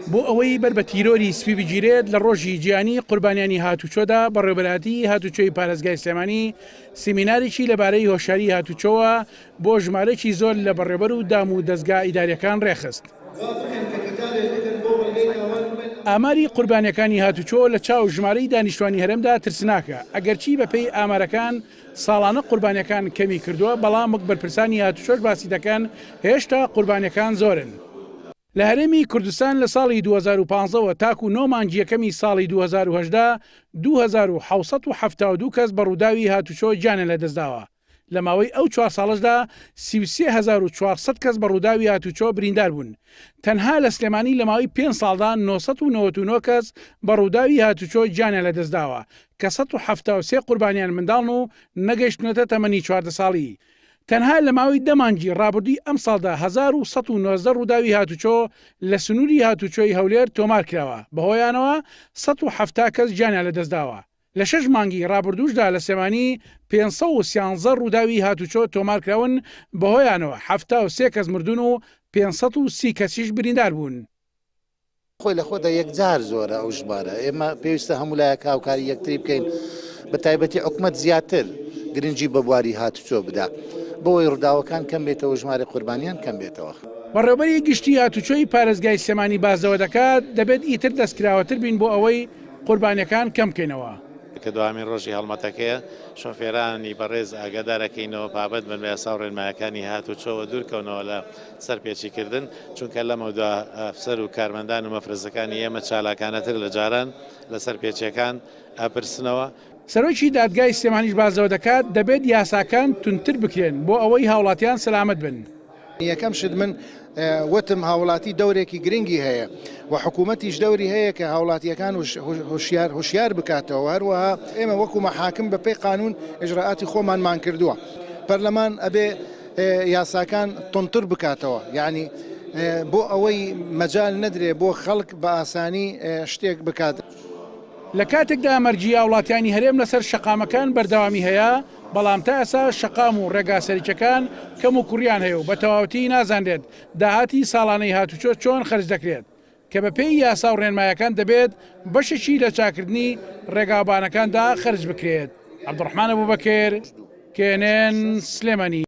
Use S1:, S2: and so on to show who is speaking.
S1: بۆ ئەوەی بەر بە تیرۆری سپی بگیرێت، لە ڕۆژی جیهانی قوربانیانی هاتوچۆدا، بەڕێوەبەرایەتی هاتوچۆی پارێزگای سلێمانی سیمینارێکی لەبارەی هۆشیاری هاتوچۆوە بۆ ژمارەیەکی زۆر لە بەڕێوەبەر و دام و دەزگا ئیدارییەکان ڕێکخست. ئاماری قوربانییەکانی هاتوچۆ لە چاو ژمارەی دانیشتوانی هەرێمدا ترسناکە، ئەگەرچی بەپێی ئامارەکان ساڵانە قوربانییەکان کەمی کردووە، بەڵام وەک بەرپرسانی هاتوچۆش باسی دەکەن هێشتا قوربانییەکان زۆرن. لە هەرێمی کوردستان لە ساڵی 2015 وە تاکو نۆ مانگی یەکەمی ساڵی 2018 2772 کەس بە ڕووداوی هاتوچۆ گیانیان لەدەستداوە، لە ماوەی ئەو چوار ساڵەشدا 33400 کەس بە ڕووداوی هاتوچۆ بریندار بوون. تەنها لە سلێمانی لە ماوەی پێنج ساڵدا 999 کەس بە ڕووداوی هاتوچۆ گیانیان لەدەستداوە کە 173 قوربانیان منداڵن و نەگەیشتوونەتە تەمەنی 14 ساڵی. تەنها لە ماوەی دە مانگی ڕابردووی ئەمساڵدا 1119 ڕووداوی هاتوچۆ لە سنووری هاتوچۆی هەولێر تۆمارکراوە، بەهۆیانەوە 170 کەس گیانیان لەدەستداوە. لە شەش مانگی ڕابردووشدا لە سلێمانی 513 ڕووداوی هاتوچۆ تۆمارکراون، بەهۆیانەوە 73 کەس مردوون و 530 کەسیش بریندار بوون.
S2: خۆی لە خۆدا یەکجار زۆرە ئەو ژمارە، ئێمە پێویستە هەموو لایەک هاوکاری یەکتری بکەین، بە تایبەتی حکومەت زیاتر گرنگی بە بواری هاتوچۆ بدا بۆ ئەوەی ڕووداوەکان کەم بێتەوە ژمارەی قوربانیان کەم بێتەوە.
S1: بەڕێوەبەری گشتی هاتوچۆی پارێزگای سلێمانی باس لەوە دەکات، دەبێت ئیتر دەستکراوەتر بین بۆ ئەوەی قوربانیەکان کەم بکەینەوە.
S3: کە دواهەمین ڕۆژی هەڵمەتەکەیە، شۆفێرانی بەڕێز ئاگادار ئەکەینەوە پابەند بن بە یاسا و ڕێنمایەکانی هاتوچۆ و دوورکەونەوە لە سەرپێچیکردن، چونکە لەمەودوا ئەفسەر و کارمەندان و مەفرەزەکانی ئێمە چالاکانەتر لە جاران لە سەرپێچیەکان ئەپرسنەوە.
S1: سەرۆکی دادگای سلێمانیش باس لەوە دەکات، دەبێت یاساکان توندتر بکرێن بۆ ئەوەی هاوڵاتیان سەلامەت بن.
S4: یەکەم شت من وتم هاوڵاتی دەورێکی گرنگی هەیە و حکوومەتیش دەوری هەیە کە هاوڵاتیەکان هۆشیار هۆشیار بکاتەوە، هەروەها ئێمە وەکو مەحاکم بە پێی قانون ئیجرائاتی خۆمانمان کردووە. پەرلەمان ئەبێ یاساکان توندتر بکاتەوە، یعنی بۆ ئەوەی مەجال نەدرێ بۆ خەڵک بە ئاسانی شتێک بکات.
S1: لە کاتێکدا مەرگی هاوڵاتیانی هەرێم لەسەر شەقامەکان بەردەوامی هەیە، بەڵام تا ئێستا شەقام و ڕێگا سەرەکیەکان کەموکوڕیان هەیە و بە تەواوەتی نازانرێت داهاتی ساڵانەی هاتوچۆ چۆن خەرج دەکرێت کە بەپێی یاسا و ڕێنمایەکان دەبێت بەشێکی لە چاککردنی ڕێگاوبانەکاندا خەرج بکرێت. عەبدولڕەحمان ئەبوبەکر، کێنێن، سلێمانی.